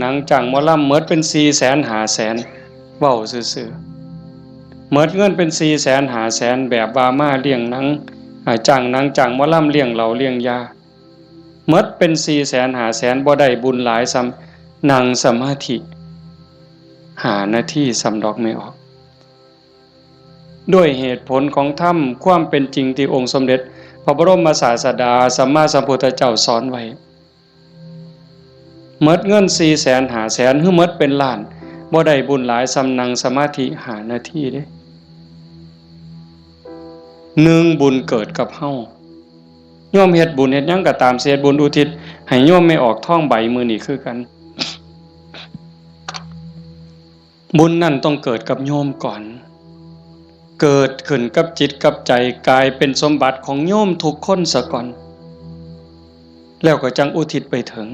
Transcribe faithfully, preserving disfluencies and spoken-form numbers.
หนังจ้างหมอลำหมดเป็นสี่แสนห้าแสน เว้าซื่อๆ หมดเงินเป็นสี่แสนห้าแสน แบบว่ามาเลี้ยงหนัง อ่า จ้างหนังจ้างหมอลำเลี้ยงเหล้าเลี้ยงยา หมดเป็นสี่แสนห้าแสน บ่ได้บุญหลายส่ำนั่งสมาธิห้านาทีส่ำดอกแม่ออก ด้วยเหตุผลของธรรมความเป็นจริงที่องค์สมเด็จพระบรมศาสดาสัมมาสัมพุทธเจ้าสอนไว้ หมดเงินสี่แสนห้าแสน หรือหมดเป็นล้าน บ่ได้บุญหลายส่ำนั่งสมาธิห้านาทีเด้ หนึ่ง บุญเกิดกับเฮา โยมเฮ็ดบุญเฮ็ดหยังก็ตาม สิเฮ็ดบุญอุทิศให้โยมแม่ออกทองใบมื้อนี้คือกัน บุญนั่นต้องเกิดกับโยมก่อน เกิดขึ้นกับจิตกับใจ กลายเป็นสมบัติของโยมทุกคนซะก่อน แล้วก็จั่งอุทิศไปถึง